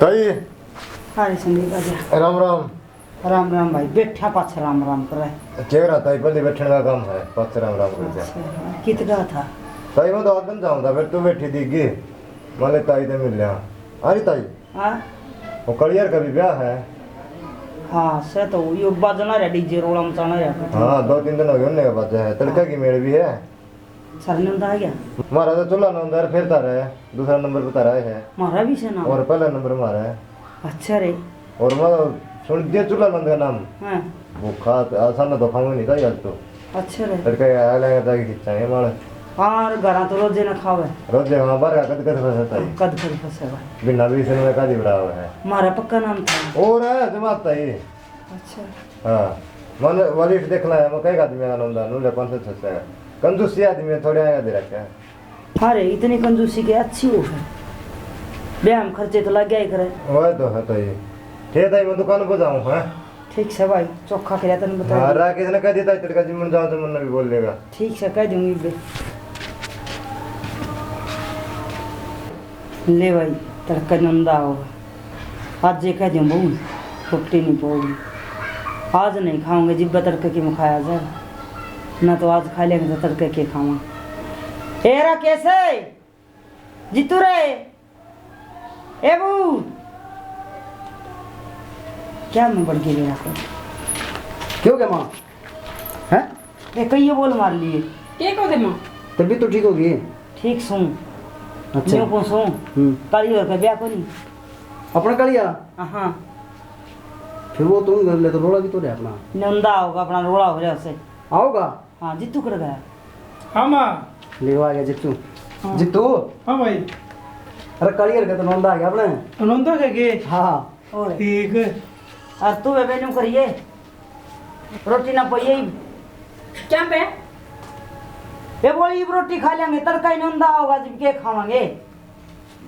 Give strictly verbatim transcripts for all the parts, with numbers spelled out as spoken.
ताई। हाँ रे संदीप, आजा। राम राम। राम राम भाई, बैठा पाछे राम राम करे। के रहा ताई, पहले बैठने का काम है, पाछे राम राम कर दिया। अच्छा, कित का था? ताई, मैं तो आदम जाऊँ था, फिर तू बैठी दिख गई। माले ताई ते मिल लिया। अरे ताई। हाँ? वो कलियर का भी ब्याह है। हाँ, से तो यो बाजना रे, डीजे रोला मचाना रे। हाँ, दो तीन दिन हो गए उनने का बाजा है, तड़का की मेल भी है। सर ने उंदा आ गया। म्हारा तो चूल्हा ना उंदा, फिर तारा है, दूसरा नंबर पर तारा है। म्हारा भी से ना। और पहला नंबर म्हारा है। अच्छा रे। और मैं सुन दिया चूल्हा नंद का नाम। हाँ। भूखा तो आसान तो खाऊंगा नहीं था यार तो। अच्छा रे। तड़का आया लेंगे ताकि खिंचाएंगे माल। हाँ, और घरा तो रोजे ना खावे। रोजे हाँ, बार कद कद फंसता ही। कद कद फंसे भाई। बिना भी इसने का दिबड़ा हुआ है। म्हारा पक्का नाम था। और है जमाता ही। अच्छा। हाँ, मन वाली देखना है, मैं कई आदमी आनंद आनू ले पाँच सौ छह सौ। कंजूसी आदमी है, थोड़े आया दे रखा है। अरे, इतनी कंजूसी के अच्छी हो है। ब्याह में खर्चे तो लग गया ही करे। वह तो है तो ये। ठीक है, मैं दुकान पर जाऊँ, हाँ? ठीक से भाई, चोखा के तने बता हाँ, दे। राकेश ने कह दिया था, तड़का जी मन जाओ तो मन भी बोल लेगा। ठीक से कह दूंगी बे। ले भाई, तड़के नंदा होगा। आज ये कह दूँ बहू, छुट्टी नहीं पाओगी। आज नहीं खाओगे, जिब्बे तड़के की खाया जाए, ना तो आज खा लेंगे तो तड़के के खावा। ए राकेश, जीतू रे, ए बहू, क्या मैं बढ़ गई यहाँ पर? क्यों क्या माँ? हैं? ए, कई ये बोल मार लिए। के कह दे माँ? तबीयत तो ठीक होगी? ठीक सूं। अच्छा। न्यू को सूं। हम्म। काली और का ब्याह को नहीं। अपना कालिया? हाँ। फिर वो तुम घर ले तो रोला भी तो रहे अपना। नंदा होगा, अपना रोला हो रहा उसे। आओगा? हाँ, जीतू कड़ गया? हाँ माँ। ले आ गया जीतू। हाँ। जीतू। हाँ भाई। अरे काली घर का तो नंदा आ गया अपने। नंदा के के? हाँ। और? ठीक। और तू बेबे न्यू करिए। रोटी ना पइए। क्या बे? ये बोली, "इब रोटी खा लेंगे, तड़का ही नंदा होगा, जब के खावांगे।"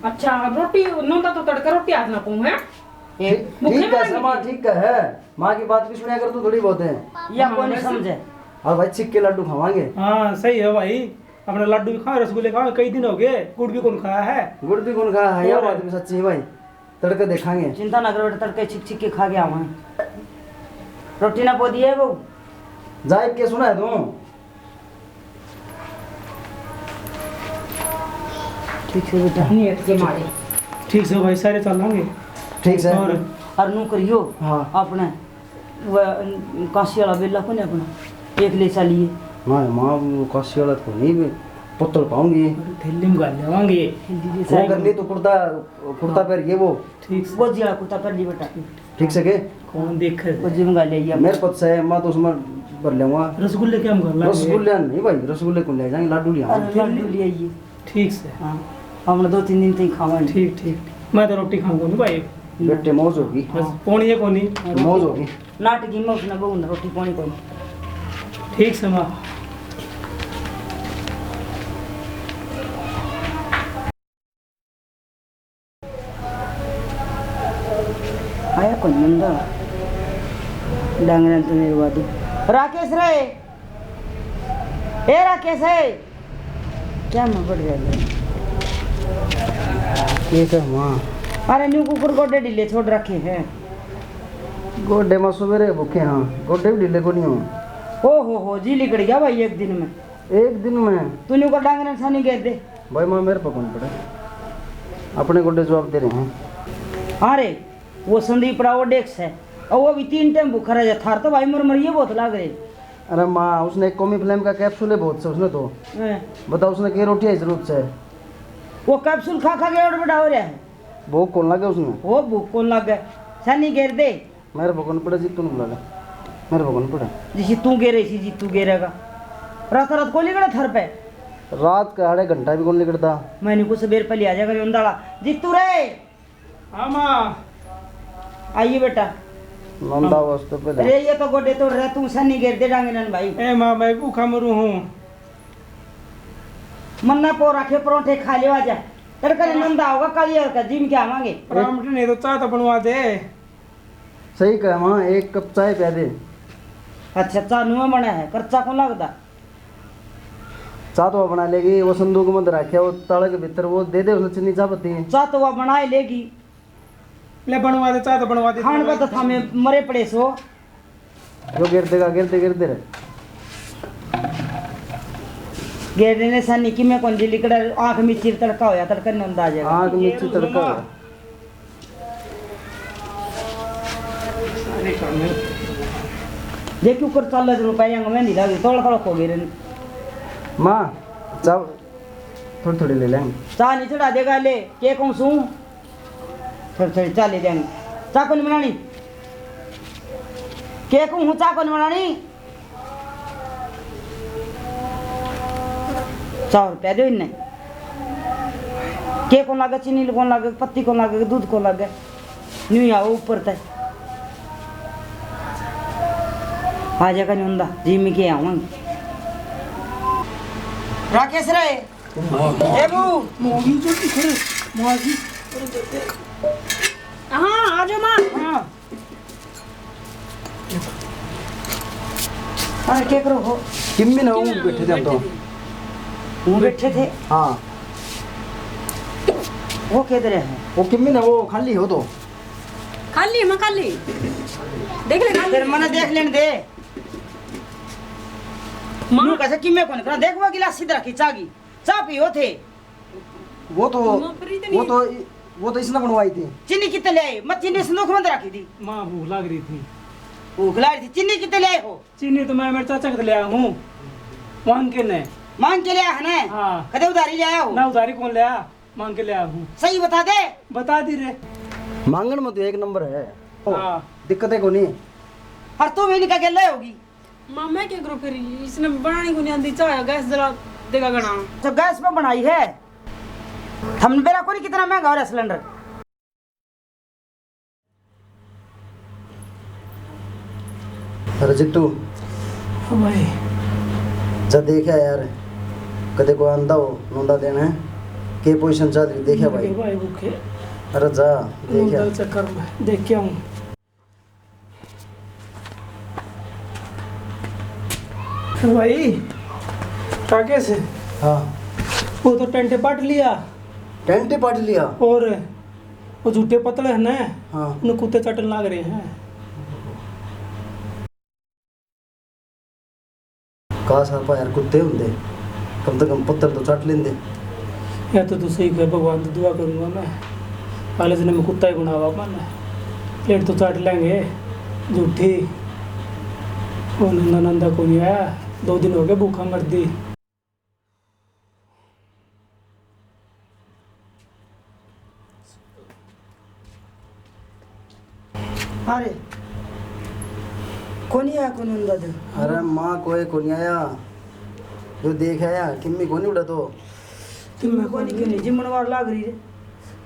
अच्छा, अब रोटी नंदा तो तड़का रोटी आज ना पाऊँ, हैं? ए, भूखे ठीक है, मरेंगे। समा ठीक है। माँ की बात भी सुना कर तू थोड़ी बहुत है। या हाँ, कोई नहीं वैसे समझे। और भाई, छिक के लड्डू खावांगे। हाँ, सही है भाई, अपना लड्डू भी खाओ, रसगुल्ले खाओ, कई दिन हो गए, गुड़ भी कौन खाया है। गुड़ भी कौन खाया है, या और? बात भी सच्ची है भाई। तड़के देखांगे। चिंता ना करो बेटा, तड़के छिक छिक के खा के आवांगे। रोटी ना पो दिए वो। जाए के सुना है तू? ठीक से बेटा। नहीं अटके मारे। ठीक से भाई, सारे चलांगे। ठीक से। और? और नू करियो। हाँ। अपने वह काशी वाला बेला को नहीं अपना, एक ले चलिए। ना माँ, वो काशी वाला तो नहीं, मैं पत्तल पाऊंगी। थैली में घाल लेवांगे। थैली ले वो कर चलिए। ले तो कुर्ता, कुर्ता पहन के वो। ठीक से। गोजी वाला कुर्ता पहन ली बेटा। ठीक से के? कौन देखे? गोजी में घाल ले आइए। मेरे पत से, मैं तो उसमें भर लेऊंगा। रसगुल्ले क्या हम घर लाएंगे? रसगुल्ले नहीं भाई, रसगुल्ले कौन ले जाएंगे, लाडू ले आएंगे। अरे लाडू ले आइए। ठीक से। हाँ, हमने दो तीन दिन तक खावांगे। ठीक, ठीक, ठीक। मैं तो रोटी खाऊंगा नहीं भाई। बेटे मौज होगी। बस हाँ। पौनी है कोनी। मौज होगी। नाटकी में उसने बहू ने रोटी पानी कोनी। ठीक से माँ। आया कोई नंदा। डांगरा तो मेरे वादू। राकेश रे। ए राकेश है। क्या मैं बढ़ गया? ये क्या माँ? अरे न्यू कुकुर गोडे ढीले छोड़ रखे हैं। गोडे में सवेरे भूखे हाँ, गोडे भी ढीले को नहीं हो। ओ हो हो, जी लिकड़ गया भाई एक दिन में। एक दिन में? तू न्यू का डांगरा सानी घेर दे। भाई माँ मेरे पर कौन पड़े, अपने गोडे जवाब दे रहे हैं। अरे वो संदीप राव डेक्स है, और वो भी तीन टाइम भूखा रह जा। थार तो भाई मर मर ये बहुत लाग रहे। अरे माँ, उसने एक कॉमी फ्लेम का कैप्सूल है बहुत से उसने तो। हैं। बता उसने के रोटी है जरूरत से। वो कैप्सूल खा खा के और बड़ा हो रहा है। भूख कौन लगे उसने? वो भूख कौन लगे? सानी घेर दे। मेरे भगवान पड़े जी, तू बुला ले। मेरे भगवान पड़े। जिसी तू घेरे, इसी जी तू घेरेगा। रात रात को लिकड़ा थर पे। रात का आड़े घंटा भी कौन लिकड़ता। मैंने कुछ बेर पहले आ जाएगा, नंदाला। जीतू रे। हाँ माँ। आइए बेटा। नंदा वास्ते पहले। अरे ये तो गोडे तोड़ रहा, तू सन्नी घेर दे डांगे नन भाई। ए माँ, मैं भूखा मरू हूँ। मन्ना पो रखे परोठे खा ले आजा। तड़का ने नंदा होगा, काली और का जिम के आवांगे। परामठ नहीं तो चाय तो बनवा दे। सही कहा माँ, एक कप चाय प्या दे। अच्छा, चाय नुआ बना है, खर्चा कौन लगता? चाह तो बना लेगी, वो संदूक में रखे, वो ताले के भीतर, वो दे दे उसने चीनी चाय पत्ती। चाह तो वो बना ही लेगी। ले बनवा दे, चाह तो बनवा दे। खान का तो थामे मरे पड़े सो। जो गिर देगा, गिर दे, गिर दे रे। गिरने से नहीं कि मैं कौन जी लिकड़ा, आंख में चिर तड़का होया, तड़का नहीं अंदाज है। आंख में चिर तड़का होया। देख क्यों कर चालीस रुपए यंग में नहीं लगे, तोड़ तोड़ को गिरन। माँ, चाह थोड़ी थोड़ी ले लेंगे। चाह नहीं चढ़ा देगा, ले, के कहूँ सूं? थोड़ी थोड़ी चाह ले जाएंगे। चाह कौन बनानी? के कहूँ हूँ, चाह कौन बनानी? चार रुपया दो इन्हें। के कौन लागे, चीनी कौन लागे, पत्ती कौन लागे, दूध कौन लागे? न्यू आओ ऊपर तक। आ जाएगा नहीं हुंदा, जी में के आवांगे। राकेश रे, ए बू। हाँ, आ जाओ माँ। हाँ। अरे, क्या करो हो? किम्मी ना, वो बैठे थे हम तो। वो बैठे थे? हाँ। वो किधर है? वो किम्मी ना, वो खाली हो तो। खाली, मैं खाली। देख ले, खाली। फिर मने देख लेने दे। माँ। यूं कैसे किम्मे कौन करा? देख वो गिलास सीधा रखी, चाह की। चाह पियो थे। वो तो, नौकरी तो वो नहीं। तो, वो तो इसने बनवाई थी। चीनी कितने ले आए? मैं चीनी संदूक में रखी थी। माँ भूख लग रही थी। भूख लग रही थी। चीनी कितने ले आए हो? चीनी तो मैं मेरे चाचा के ले आया हूँ, मांग के ने। मांग के ले आया है ना? हाँ। कदे उधारी ले आया हो? ना, उधारी कौन ले आया, मांग के ले आया हूँ। सही बता दे। बता दी रे। मांगण में तो एक नंबर है। हाँ। दिक्कतें को नहीं। और तू भी इनका गेला होगी। माँ, मैं क्या करूँ फिर? इसने बनानी को नहीं आंदी, चाह गैस जला देगा घना। तो गैस पे बनाई है। हमने बेरा को नहीं कितना महंगा हो रहा सिलेंडर। अरे जित्तू। हाँ भाई। जा देखा यार, कदे कोई आंदा हो, नोंदा देना है, के पोजीशन चल रही, देखा भाई। भाई भूखे। अरे जा, देखा। नोंदा चक्कर में देख के आऊँ। भाई, राकेश। हाँ। वो तो टेंटे पाट लिया। टेंटे पाट लिया? और वो झूठे पतले हैं ना, हाँ। उन्हें कुत्ते चाटन लाग रहे हैं। काश आपा यार कुत्ते होंदे, कम से कम पत्थर तो चाट लेंदे। या तो तू सही कहे, भगवान तो दुआ करूंगा मैं, अगले जन्म में कुत्ता ही बनावा मैंने। पेट तो चाट लेंगे झूठी। वो नंदा नंदा को नहीं आया, दो दिन हो गए भूखा मर दी। अरे, कोनी आया, कोनी उंदा दे। अरे माँ, कोई कोनी आया। यो देख आया, किम्मी कोनी उड़ा तो। किम्मी कोनी, कोनी जिमणवार लाग रही रे।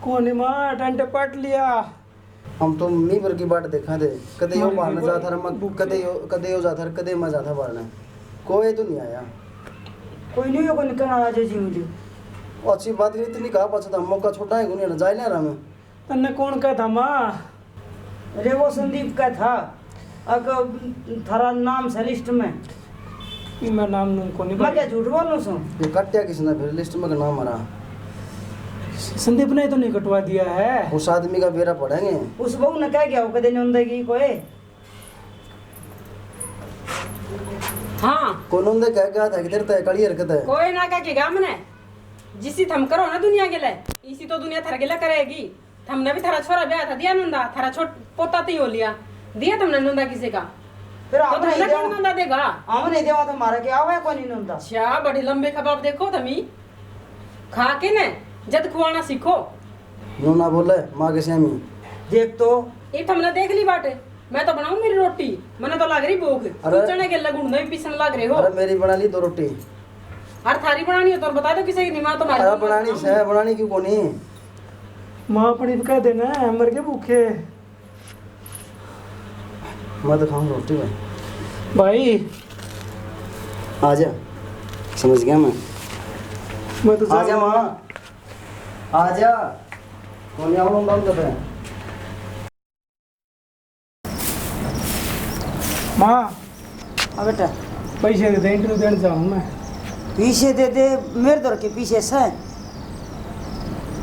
कोनी माँ, टेंट पाट लिया। हम तो मी भर की बाट देखा थे, कदे यो मारने जा था, मैं कदे यो, कदे यो जा था, कदे मैं जा था मारने। कोई तो नहीं आया। कोई नहीं, कोई निकल आ जाए जी मुझे। वो अच्छी बात नहीं, इतनी कहा पाछा था, मौका छोटा है कोनी ना, जाए ना रहा मैं। तन्ने कौन कहा था माँ? अरे वो संदीप का था, अक थारा नाम से लिस्ट में। मैं नाम नूम को नहीं मैं भाई। क्या झूठ बोलूं सूं? ये काटिया किसने फिर लिस्ट में का नाम हरा? संदीप ने तो नहीं कटवा दिया है। उस आदमी का बेरा पड़ेंगे। उस बहू ने कह गया हो कदे नहीं उंदेगी कोई? हाँ। कौन उंदे कह गया था, किधर तय कड़ी हरकत है? कोई ना कह के गया मने। जिसी थम करो ना दुनिया के लिए, इसी तो दुनिया थारे के लिए करेगी। थमने भी थारा छोरा ब्याह था दिया नुंदा, थारा छोट पोता ती हो लिया, दिया थमने नुंदा किसी का? फिर तो हम थमने नहीं कौन देवा। नुंदा देगा? हम नहीं देवा तो हमारा क्या हुआ, कोई नहीं नुंदा। अच्छा, बड़े लंबे खबाब देखो थमी, खा के ने जद खुआना सीखो। न्यू ना बोले माँ के स्यामी। देख तो। ये थमने देख ली बाटे, मैं तो बनाऊं मेरी रोटी, मने तो लग रही भूख। अरे। तू चने के लगुण नहीं पीसन लग रहे हो। अरे मेरी बना ली दो रोटी। अरे थारी बनानी हो तो बता दो किसी की नहीं, माँ तो मारी अरे बनानी से, बनानी क्यों कोनी? माँ अपनी भी कह देना है, मर के भूखे। मैं तो खाऊं रोटी भाई। भाई। आ जा, समझ गया मैं। मैं तो आ जा जा माँ, आ जा। कौन यहाँ लोग बांध देते हैं? माँ। हाँ बेटा। पैसे दे दे, इंटरव्यू देने जाऊँ मैं। पीछे दे दे, मेरे दर के पीछे से।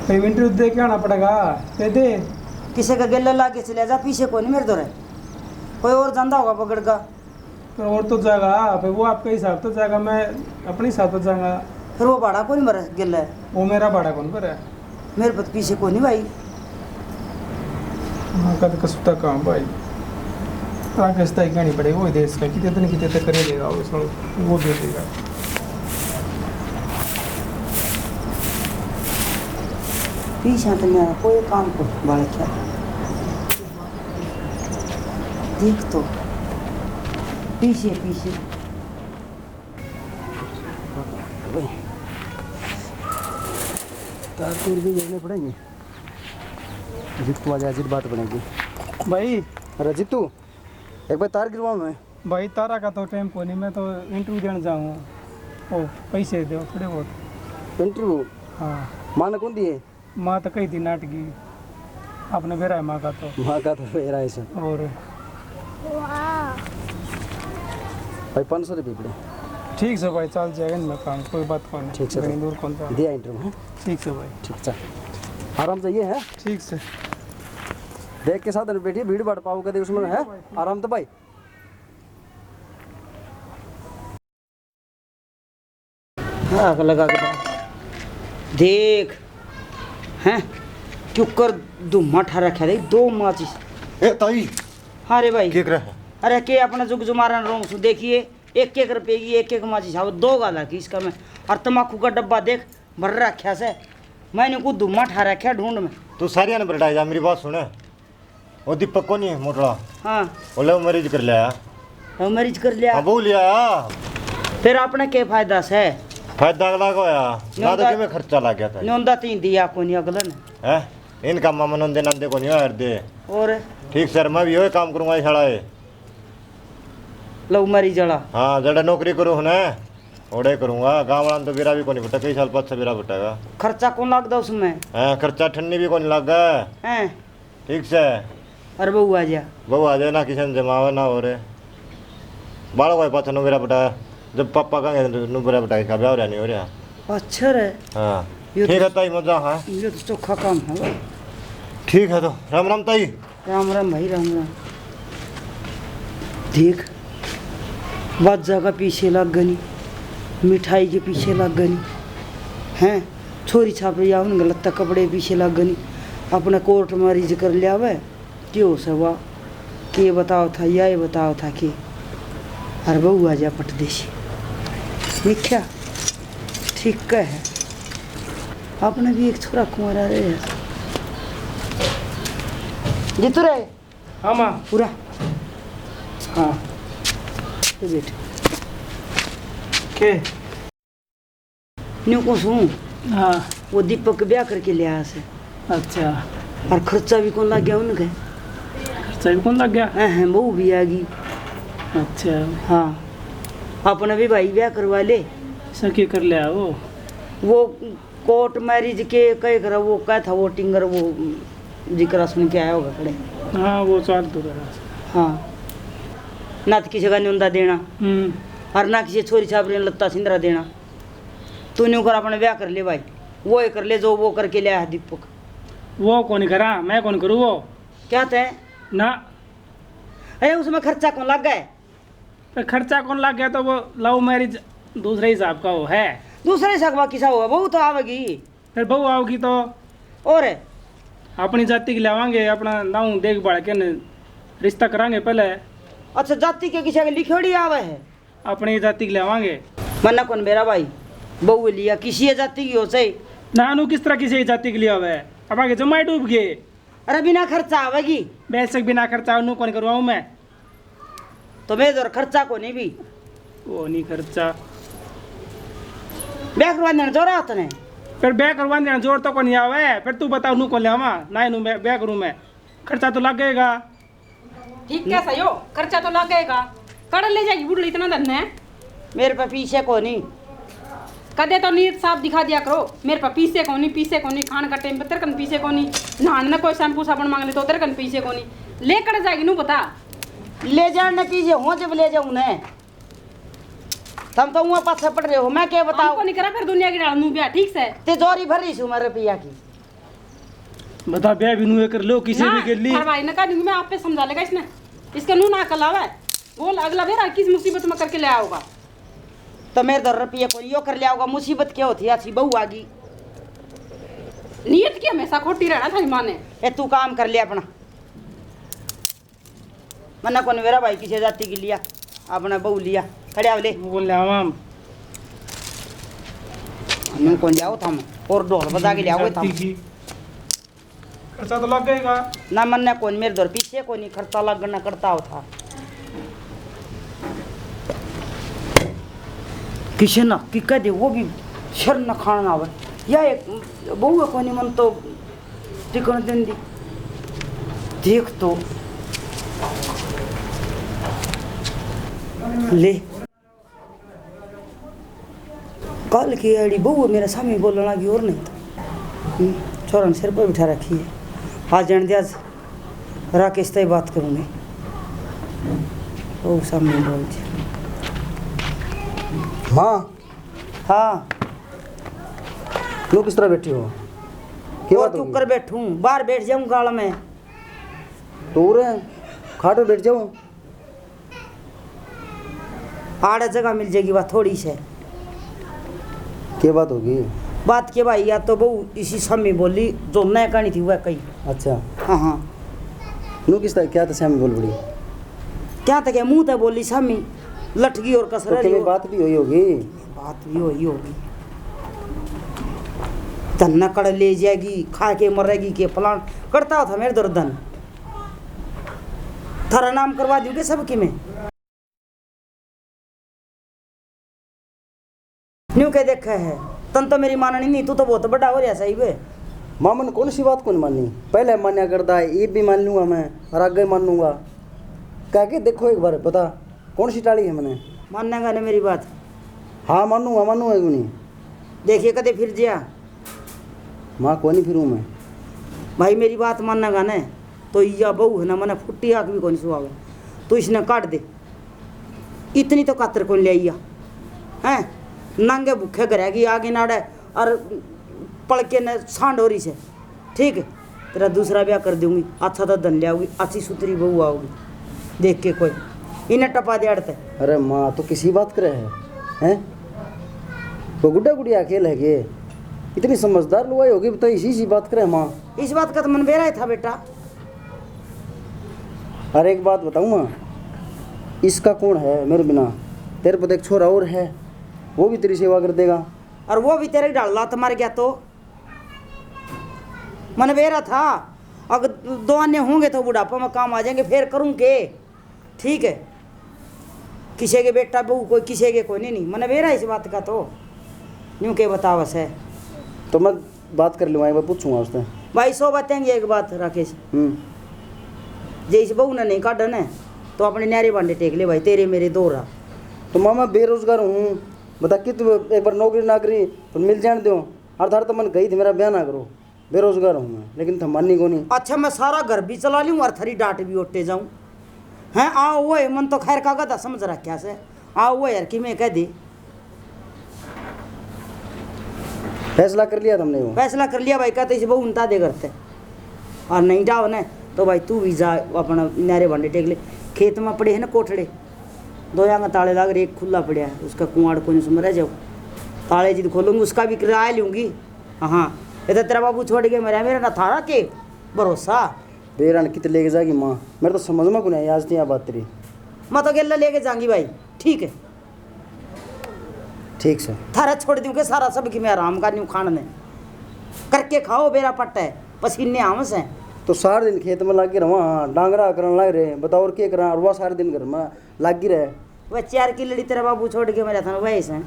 भाई इंटरव्यू दे के आना पड़ेगा, दे दे। किसी का गेला लागे चले जा, पीछे कोनी मेरे धोरे। कोई और जांदा होगा पकड़ का। पर और तो जागा, फिर वो आपका हिसाब तो जागा, मैं अपने हिसाब तो जागा। फिर वो भाड़ा कोनी भरे गेला? वो मेरा भाड़ा कोनी भरे। मेरे पे तो पीछे कोनी भाई। हाँ, कद कसुता काम भाई। आगे सताई कहनी पड़ेगी, वो देश का कितने तक, कितने तक करे देगा, वो सब वो दे देगा। पीछे तो मेरा कोई काम को बालक क्या देख तो पीछे, पीछे। तार तूर भी लेने पड़ेंगे। जीतू आ जाए, जीत बात बनेगी। भाई। अरे जीतू, एक बार तार गिरवाऊँ मैं। भाई, तारा का तो टाइम कोनी, मैं तो इंटरव्यू देने जाऊँ। ओ, पैसे दो थोड़े बहुत। इंटरव्यू? हाँ। माँ ने कौन दिए? माँ तो कही थी नाटकी, आपने बेरा है माँ का तो। माँ का तो बेरा है सर। और? भाई, पाँच सौ रुपये पड़े। ठीक से भाई, चल जाएगा इनमें काम, कोई बात कौन। ठीक से घणी भाई। दूर कौन जा। दिया इंटरव्यू, हैं? ठीक से भाई। ठीक, चल। आराम से ये है। ठीक से। देख के साथ में बैठी, भीड़ भाड़ पाओ कदे उसमें, है? आराम तो भाई। आग लगा के बात। देख, हैं? क्यों कर धुम्मा ठा रखा, देख, दो माचिस। ए, ताई। हाँ रे भाई। के करे? अरे, के अपना जुग जुमारा न रोऊं सु, देखिए, एक एक रुपये की एक एक माचिस, अब दो गाला की इसका मैं। और तमाकू का डब्बा देख, भर रखा से। मैंने को धुम्मा ठा रखा ढूंढ में। तू सारिया ने भरटाई जा, मेरी बात सुन। वो दीपक को नहीं मोटला? हाँ। वो लव मैरिज कर लिया। लव मैरिज कर लिया? हाँ, वो लिया। फिर आपने के फायदा से? फायदा अगला को होया। ना तो न्योंदा, किमें खर्चा लग गया था। न्योंदा तीन दिया को नहीं अगले ने। हैं? इनका मामा नंदे नंदे को नहीं होया दे। और? ठीक सर, मैं भी यो काम करूँगा, ये साला है। लव मैरिज वाला? हाँ, जड़ा नौकरी करूँ हूँ ना, ओड़े करूँगा। गाँव वाला ने तो बेरा भी कोनी बटा, कई साल पाछे बेरा बटेगा। खर्चा कौन लगदा उसमें? हैं, खर्चा ठन्नी भी कोनी लगा। हैं? ठीक से। अरे बहू आ जा। बहू आ जाए ना, किसी ने जमावे ना हो रे। बालक भाई पाछे नु बेरा बटा, जब पापा कहेंगे नु बेरा बटा, इसका ब्याह हो रहा, नहीं हो रहा। अच्छा रे। हाँ। ये ठीक तो है ताई, मजा, हाँ। ये तो चोखा काम है भाई। ठीक है तो, राम राम ताई। राम राम भाई, राम राम। देख, बाजा का पीछे लाग गनी, मिठाई के पीछे लाग गनी, हैं? छोरी छापरी या उन गलत कपड़े पीछे लाग गनी, अपना कोर्ट मैरिज कर लिया वै। के हो सवा, के बताओ था, या ही बताओ था के। अरे बहू आ जा पटदेसी। देखा, ठीक है, अपने भी एक छोरा कुंवारा रहे। जीतू रे। हाँ माँ। पूरा। हाँ। ये बैठ। के? न्यू को सूं। हाँ। वो दीपक ब्याह करके ले आया से। अच्छा। और खर्चा भी कौन लग गया उनके? खर्चा भी कौन लग गया? हैं, हैं, बहू भी आ गई। अच्छा। हाँ। अपने भी भाई ब्याह करवा ले। ऐसा के कर लिया वो? वो कोर्ट मैरिज के कह कर वो कह था, वोटिंग कर वो जिक्र सुन के आया होगा खड़े। हाँ, वो चाल तो रहा। हाँ। ना तो किसी का न्योंदा देना। हम्म। और ना किसी छोरी छापरी ने लत्ता सिंदरा देना। तू न्यू कर, अपने ब्याह कर ले भाई, वो ही कर ले जो वो करके लिया है दीपक। वो कौन करा, मैं कौन करूँ वो? क्या तय? ना। अरे उसमें खर्चा कौन लग गया? तो खर्चा कौन लग गया? तो वो लव मैरिज दूसरे हिसाब का वो है। दूसरे हिसाब का किसा होगा? बहू तो आवेगी। फिर बहू आओगी तो? और? अपनी जाति की लावांगे, अपना नाम देख भाल के न रिश्ता करांगे पहले। अच्छा, जाति के किसी के लिखोड़ी आवे है? अपनी जाति के लावांगे। मन्ना कौन मेरा भाई, बहू लिया किसी जाति की हो सही? ना, नु किस तरह किसी जाति के लिया हुआ है? अब आगे जमाई डूब गए। अरे बिना खर्चा आवेगी। बेशक बिना खर्चा, नु कौन करवाऊं मैं? तो मैं इधर खर्चा को नहीं भी। वो नहीं खर्चा। ब्याह करवा देना जोर आता ने। फिर ब्याह करवा देना जोर तो को नहीं आवे। फिर तू बता, नु को लेवा ना, नु मैं ब्याह करूं मैं। खर्चा तो लगेगा। ठीक कैसा यो, खर्चा तो लगेगा। कड़ ले जाएगी बुढ़ली इतना धन है। मेरे पे पीछे को नहीं। कदे तो नीत साफ दिखा दिया करो, मेरे पे पीछे को नहीं, पीछे को नहीं, खान का टाइम पे तेरे कन पीछे को नहीं, नहान ने कोई शैम्पू साबुन मांग ले तो तेरे कन पीछे को नहीं। ले कड़ जाएगी नु बता। ले जान ने पीछे हो जब ले जाऊं ने। तुम तो वहां पाछे पड़ रहे हो, मैं क्या बताऊं? हमको नहीं करा फिर दुनिया की डाल नू ब्याह, ठीक से? ते जोरी भर रही सु मैं रुपया की। बता, ब्याह भी नू कर लो, किसी ना, भी कर ली। थारे भाई ने कह दूंगी मैं, आप पे समझा लेगा इसने। इसके नू ना अकल आवे। बोल, अगला बेरा किस मुसीबत में करके ले आओगा? तो मेरे दो रुपये को यो कर ले आओगा, मुसीबत क्या होती है, अच्छी बहू आ गई। नीयत की हमेशा खोटी रहना थारी माँ ने। ए, तू काम कर ले अपना। मन्ने कौन मेरा भाई किसी जाति की लिया, अपना बहू लिया। खड़े आओ ले। वो ले आवा हम। मैं कौन जाओ था हम? और ढोल बजा के ले आओ था हम। जाति की। खर्चा तो लगेगा। ना मन्ने कौन, मेरे दौर पीछे कोनी, खर्चा लगना करता हो था। किसे ना कि कह दे, वो भी शर्म न खाना आवे। या एक बहू है कोनी, मन तो टिकण देंदी। देख तो ले, कल की आड़ी बहू मेरे सामने बोलने लगी और नहीं तो। हम्म, छोरा ने सिर पर बिठा रखी है। आज जान दे, आज राकेश तय बात करूँगी। बहू सामने बोल दी। माँ। हाँ। लो, किस तरह बैठी हो? क्या वो बात चुप होगी? कर बैठूं, बाहर बैठ जाऊं गाल में। दूर है, खाट पे बैठ जाओ। आड़े जगह मिल जाएगी, बात थोड़ी से। क्या बात होगी? बात के भाई, या तो बहू इसी सामी बोली, जो न कहनी थी वह कही। अच्छा। हाँ, हाँ। नू किस तरह, क्या तो सामी बोल पड़ी? क्या तो क्या, मुंह तो बोली सामी, लटकी और कसर तो रही किमें हो। बात भी हुई होगी। बात भी हुई होगी। धन न कड़ ले जाएगी, खा के मरेगी के फलान करता था मेरे दर्दन। थारा नाम करवा दूंगे सब किमें। न्यू के देखे है, तन तो मेरी माननी नहीं, तू तो बहुत बड़ा हो रहा सही बे। मामन कौन सी बात कौन मानी? पहले मान्या करता है, ये भी मान लूंगा मैं और आगे मान लूंगा। कह के देखो एक बार, पता कौन सी टाली है मैंने। मानेगा ना मेरी बात? हाँ मानूंगा, मानूंगा क्यों नहीं। देखिए कदे फिर जिया। माँ को नहीं फिरूँ मैं। भाई मेरी बात मानेगा ना, तो या बहू है ना, मैंने फुट्टी आँख भी कौन सुहावे, तो इसने काट दे। इतनी तो कातर कौन ले आइया, हैं? नांगे भूखे घर की आगे नाड़े और पलके ने सांड हो रही से। ठीक है, तेरा दूसरा ब्याह कर दूंगी, अच्छा तो धन ले आओगी, अच्छी सुथरी बहू आओगी, देख के कोई इन्हें टपा दे अड़ते। अरे माँ, तो किसी बात करे है, हैं? वो गुड्डा गुड़िया खेल है के? इतनी समझदार लुगाई होगी, तो इसी, इसी बात करे माँ। इस बात का तो मन बेरा ही था बेटा। अरे एक बात बताऊँ माँ, इसका कौन है मेरे बिना? तेरे पे तो एक छोरा और है, वो भी तेरी सेवा कर देगा। और वो भी तेरे ढाल लात मार गया तो? मन बेरा था, अगर दो आने होंगे तो बुढ़ापा में काम आ जाएंगे, फिर करूँ के? ठीक है, किसी के बेटा बहू कोई, किसी के कोई नहीं, नहीं। मन बेरा इस बात का तो, न्यू के बतावस है। तो मैं बात कर लूँगा, एक बार पूछूंगा उससे। भाई सौ बातें की एक बात राकेश, हम्म। जे इस बहू ने नहीं काढ़ा ना, तो अपने न्यारे भांडे टेक ले भाई, तेरे मेरे दो रहा। तो मामा बेरोजगार हूँ, बता कि तू एक बार नौकरी नाकरी तो मिल जान दो। और थारे तो मन कही थी मेरा ब्याह ना करो, बेरोजगार हूँ मैं, लेकिन थम मानी कोनी। अच्छा, मैं सारा घर भी चला लूँ और थारी डांट भी ओटे जाऊँ। हैं, आओ वो है, मन तो खैर का गधा समझ रखा से। आओ वो यार कि मैं कह दे। फैसला कर लिया तुमने वो? फैसला कर लिया भाई, कहते इस बहू उनता दे करते। और नहीं जाओ ना, तो भाई तू भी जा, अपना न्यारे भांडे टेक ले। खेत में पड़े हैं ना कोठड़े, दो यहाँ ताले लाग रहे, एक खुला पड़ा है, उसका कुआड़ कोने से मरा जाओ। ताले जिद खोलूंगी, उसका भी किराया लूंगी। हाँ, ये तो तेरा बाबू छोड़ के मरा, मेरा ना थारा के भरोसा। बेरा ने कित लेके जागी माँ, मेरे तो समझ में कोनी आई आज तो यह बात तेरी। मैं तो गेला लेके जाऊंगी भाई। ठीक है। ठीक से। थारा छोड़ दूं के सारा सब की मैं आराम का न्यू खान ने। करके खाओ बेरा पट्टा है, पसीने आवे से। तो सारे दिन खेत में लागे रहा, हाँ, डांगरा करन लाग रहे, बताओ और के करा, और वह सारे दिन घर में लागी रहे। वह चार की लड़ी तेरा बाबू छोड़ के मेरा था ना, वही से।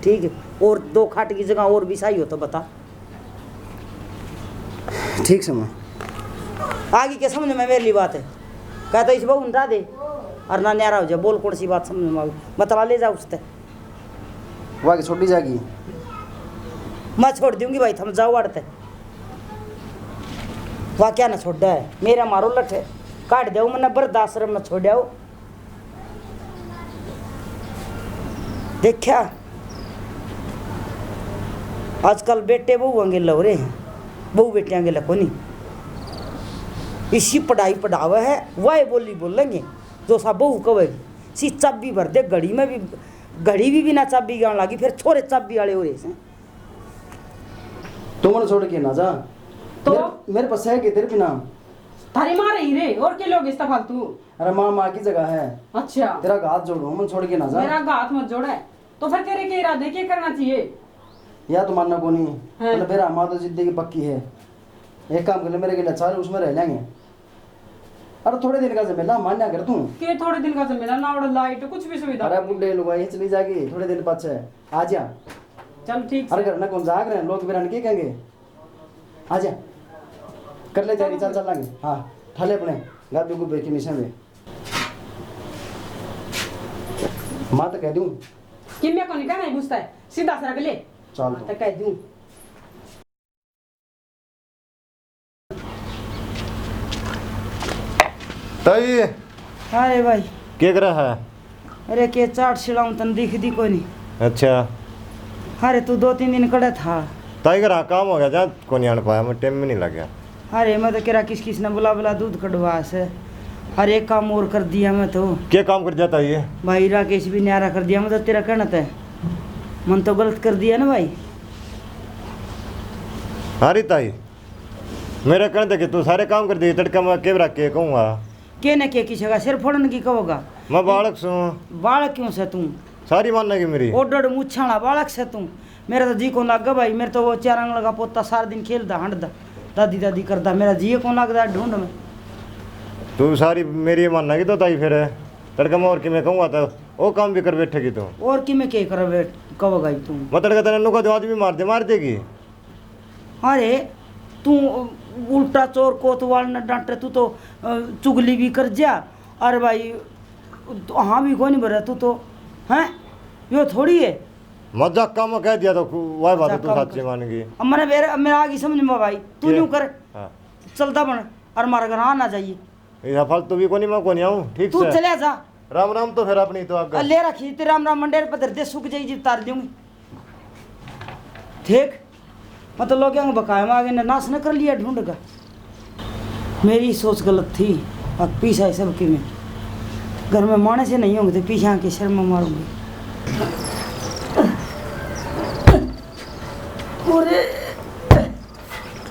ठीक है, और दो खाट की जगह और भी सही हो तो बता। ठीक से माँ। आगे के समझ में मेरी बात है, कहता इस बहू ने डाह दे और ना न्यारा हो जा, बोल कौन सी बात समझ में आवे, बतला ले जा उसते। वाह, छोड़ी जागी। मैं छोड़ दूंगी भाई, थम जाओ अड़ते। वाह, क्या ना छोड़ा है, मेरा मारो लठ है, काट दो मन्ने वृद्धाश्रम में छोड़ आओ। देखा, आजकल बेटे बहुआं गेला हो रहे हैं, बहू बेटियां गेला कोनी। इसी पढ़ाई पढ़ावे है, वह बोली बोलेंगे जो सा बहू कहेगी। सी चाबी भर दे घड़ी में भी, घड़ी भी बिना चाबी के आने लगी, फिर छोरे चाबी वाले हो रहे हैं। तू मन छोड़ के ना जा। तो? मेरे, मेरे पास है के तेरे बिना? थारी माँ रही रे, और के लोग इस फालतू? अरे माँ, माँ की जगह है। अच्छा। तेरा हाथ जोड़ू, मन छोड़ के ना जा। मेरा हाथ मत जोड़े। तो फिर तेरे के इरादे के करना चाहिए? या तो मानना को नहीं। हाँ। मतलब मेरा माँ तो जिद्दी की पक्की है। एक काम कर ले, मेरे के लिए चल, उसमें रह लेंगे। अरे थोड़े दिन का झमेला, मान्या कर तू। के थोड़े दिन का झमेला? ना और लाइट, कुछ भी सुविधा अरे नहीं। बुड्ढे लुगाई चली जागी थोड़े दिन पाछे। आ जा। चल ठीक अरे से। घर ना कौन जाग रहे हैं, लोग बेरा के कहेंगे। आ जा, कर ले तैयारी, चल चल लांगे। हाँ, ठा ले अपने गाबे गुबे की निशा में। माँ तो कह दूँ। कि मैं कौन कहना है गुस्सा है, सीधा सा रख ले। चल हाँ, तो। तो कह दूँ। ताई। हाँ रे भाई। के कर रहा है? अरे के चाट सिलाऊं, तन दिखदी कोनी। अच्छा। अरे तू दो तीन दिन कड़े था। ताई घर काम हो गया, जा कोनी आन पाया, मैं टाइम में नहीं लग गया। अरे मैं तो केरा किस किस ने बुला बुला दूध कढ़वा से। अरे एक काम और कर दिया मैं तो। के काम कर दिया ताई? भाई राकेश भी न्यारा कर दिया मैं तो, तेरा कहना तै। मन तो गलत कर दिया ना भाई। हाँ री ताई, मेरा कहने तै कि तू सारे काम कर दे, तड़का मैं के रख के कहूँगा? के ने के किसी का सिर फोड़न की कहोगा? मैं बालक सूं। बालक क्यों से तू? सारी मानेगी मेरी। ओडड़ मूछाला बालक से तू। मेरा तो जी कौन लागे भाई, मेरे तो वो चार आंगल का पोता सारा दिन खेलदा हंडदा, दादी दादी करदा, मेरा जी कौन लगदा ढूंढ में। तू सारी मेरी मानेगी तो ताई फिर तड़का मैं और किमें कहूँगा तो वो काम भी कर बैठेगी तू। और किमें के कर बैठ कहोगा तू? मैं तड़का तेरे नुका जो आदमी मार दे, मार देगी। अरे तू उल्टा चोर कोतवाल न डांटे, तू तो अ, चुगली भी कर जा। अरे भाई, तो हाँ भी कोनी भरे तू तो, हैं? यो थोड़ी है। मजाक का मैं कह दिया तो वाह बात है, तू मजाक का साची मैं मान गई। अब मैंने मेरे, मेरा आगे समझ में भाई, तू ये? न्यू कर, हाँ। चलता बन और मारे घर आ ना जाइए। ये फालतू भी कोनी, मैं कोनी आऊँ, ठीक तू से। चले जा। राम राम तो फिर अपनी तो आगे। आ, ले रखी तेरे राम राम मंडेर पर धर दे, सूख जाई जी, तार दूंगी। ठीक, मतलब लोग यहाँ बकाया में आगे ने नाश न कर लिया ढूंढ का। मेरी सोच गलत थी। अब पीसा है सबके में, घर में माने से नहीं होंगे तो पीछे आके शर्मा मारूंगी। अरे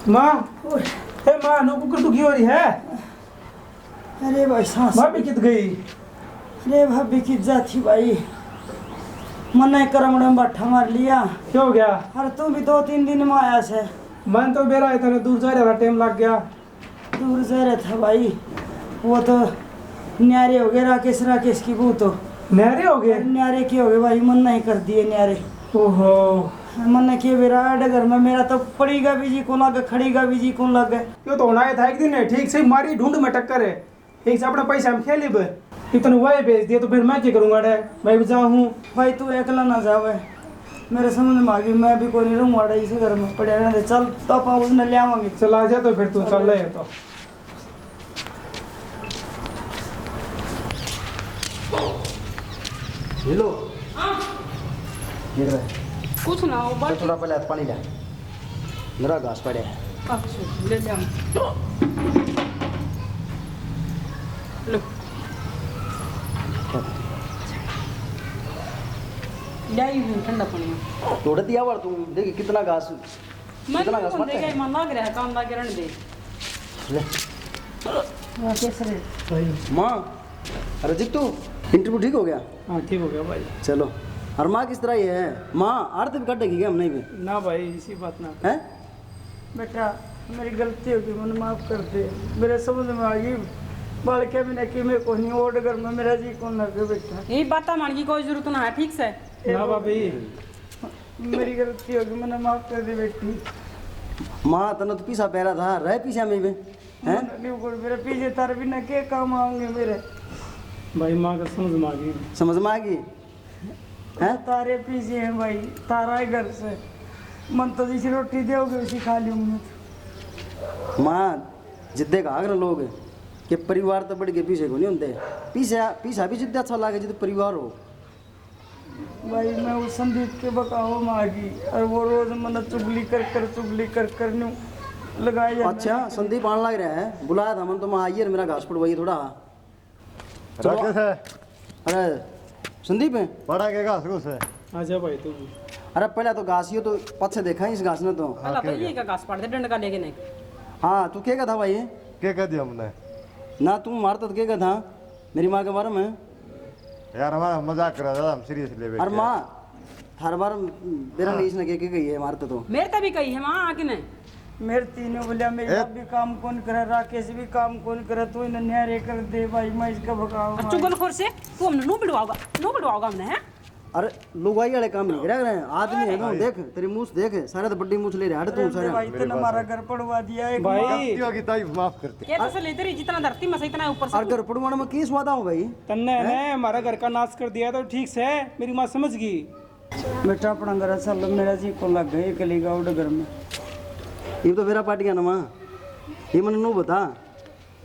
माँ, ए माँ, नो कुकर दुखी हो रही है। अरे भाई सांस। भाभी कित गई? अरे भाभी कित जाती भाई, मन्ने करमड़े में बाठा मार लिया। क्या हो गया? अरे तू भी दो तीन दिन में आया से। मन तो बेरा है, तने दूर जा रहा, टाइम लग गया। दूर जा रहा था भाई, वो तो न्यारे हो गए राकेश, राकेश की बहू तो। न्यारे हो गए? अरे न्यारे के हो गए भाई, मन्ने ही कर दिए न्यारे। ओहो। मन्ने के बेरा आड़े घर में मेरा तो पड़ीगा भी जी कौन लागे, खड़ीगा भी जी कौन लागे। यो तो होना ही था एक दिन, ठीक से मारी ढूंढ में टक्कर है। ठीक से अपने पैसे हम खेल लेबे। इतने वही भेज दिए तो फिर मैं क्या करूंगा अड़े? मैं भी जाऊँ हूँ। भाई तू एकला ना जावे, मेरे समझ में आ गई, मैं भी कोनी रहूंगा अड़े इस घर में पड़े रहने दे। चल तो आप उसने ले आवांगे। चल आ जा तो फिर तू, चल ले तो। हेलो। हाँ। ये रहा। कुछ ना हो, तो बस। थोड़ा पहले हाथ पानी ले। मेरा घास पड़े है। अच्छा, ले ले हम। लो। ले आई हूँ ठंडा पानी। थोड़ा दिया वाला तू, देखी कितना घास, मैं कितना घास मत देखा, है। मन लग रहा है, काम लग रहने दे। ले। हाँ, कैसे रे? भाई। माँ, अरे जीतू, इंटरव्यू ठीक हो गया? हाँ, ठीक हो गया भाई। चलो, और माँ किस तरह ये है? माँ, आरती भी काटेगी क्या हम नहीं भी? ना भाई, इसी बात ना। हैं? बेटा, मेरी गलती होगी, मैंने माफ कर दे। मेरे समझ में आ गई, बालके मैंने कि मैं कोनी, ओड घर में मेरा जी कौन लगे बेटा। यही बात मान की कोई जरूरत ना है, ठीक से? ना भाभी। मेरी गलती होगी, मैंने माफ कर दे बेटी। माँ, तने तो पीछा पैरा था, रह पीछा में बे। हैं? मन नहीं उगड़ मेरे पीछे, तारे बिना के काम आऊंगे मेरे? भाई, माँ का समझ में आ गई। समझ में आ गई? हैं? तारे पीछे हैं भाई, तारा ही घर से। मन तो जिसी रोटी दोगे उसी खा लूंगी मैं तो। माँ, जिद्दे कहा कर लोग कि परिवार तो बढ़ के पीछे को नहीं होते। पीछे, पीछा भी जिद्दे अच्छा लगे जिद परिवार हो। भाई, मैं उस संदीप के बकावा में आ गई और वो रोज मन्ने चुगली कर कर, चुगली कर कर न्यू लगाए जा। अच्छा, संदीप आने लग रहा है, बुलाया था मन तो मैं, आइए मेरा घास पड़वाइए थोड़ा। चलो। राकेश है। अरे संदीप है। बड़ा के घास घूस है। आजा भाई तू भी। अरे पहले तो घास, यो तो पाछे देखा इस घास ने तो। पहला तो ये का घास पाड़ दे, डंडा लेके नहीं। हाँ, तू के का था भाई? के कह दिया हमने? ना, तू मारता तो के का था मेरी माँ के बारे में? यार, हमारा मजाक कर रहा था, हम सीरियस ले बैठे। अरे माँ, हर बार बेरा नहीं इसने के, के गई है मारता तो। मेरे तो भी कही है माँ आके ने। मेरे तीनों बोलिया, मेरी ए? भाभी काम कौन करे, राकेश भी काम कौन करे, तू इन्हें न्यारे कर दे भाई, मैं इसका भगाऊंगा। और चुगलखोर से तू हमने नू बिड़वाओगा, नू बिड़वाओगा हमने, हैं? अरे लुगाई वाले काम नहीं करा करे, आदमी है ना, भाई। देख तेरी मूछ देख, सारे तो बड्डी मूछ ले रहा है तू, अरे सारे। भाई, मेरी तूने बात हमारा सुन। घर पड़वा दिया एक भाई। माँ। गलती होगी ताई, माफ कर दे। क्या तसल्ली तेरी, जितना धरती में से इतना ऊपर से। और घर पड़वाने में की स्वाद आओ भाई? तन्ने हैं? ने हमारा घर का नाश कर दिया तो ठीक से, मेरी माँ समझ गई। बेटा, अपना घर चल, मेरा जी को लग गए अकेली गाँव घर में। ये तो बेरा पाट गया ना माँ, ये मैंने नू बता,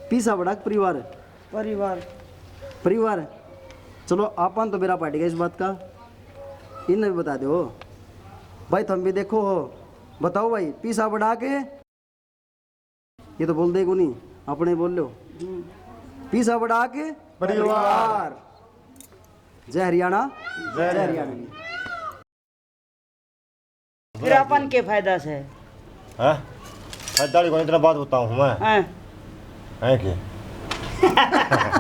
पीसा बड़ा परिवार? परिवार। परिवार? चलो, आपन तो बेरा पाट गया इस बात का, इन्हें भी बता दो भाई, तुम भी देखो हो, बताओ भाई, पीसा बड़ा के ये तो बोल दे कोनी, अपने बोल लो। हम्म। पीसा बड़ा के परिवार। जय हरियाणा। जय जय हरियाणा। हरियाणा। फिर अपन के फायदा से? हाँ? फायदा कोनी, इतना बात बताऊं हूँ मैं। हाँ। है के?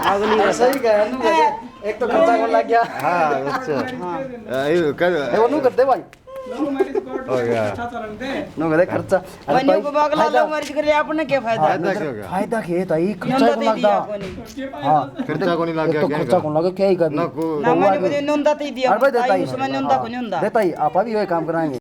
अगली बार। सही कहा, नू कह दे। एक तो खर्चा कौन लग गया? हाँ, अच्छा। हाँ। आ, ये कर, ए, वो नू कर दे भाई। हो गया। नू कर दे खर्चा। अरे वन्यू भाई, को बागला फायदा। Love marriage कर लिया, अपने क्या फायदा? हाँ, फायदा क्या होगा? फायदा के ताई, खर्चा नंदा कौन तो दिया लगदा? कोनी। हाँ, खर्चा कोनी लग एक तो गया, खर्चा क्या? कौन लगे, क्या ही करना? ना को- ना, मैंने बोली, नंदा तो ही दिया, अरे भाई, दे ताई, ताई। उसमें नंदा को नहीं होंदा। दे ताई, आपा भी वही काम कराएंगे।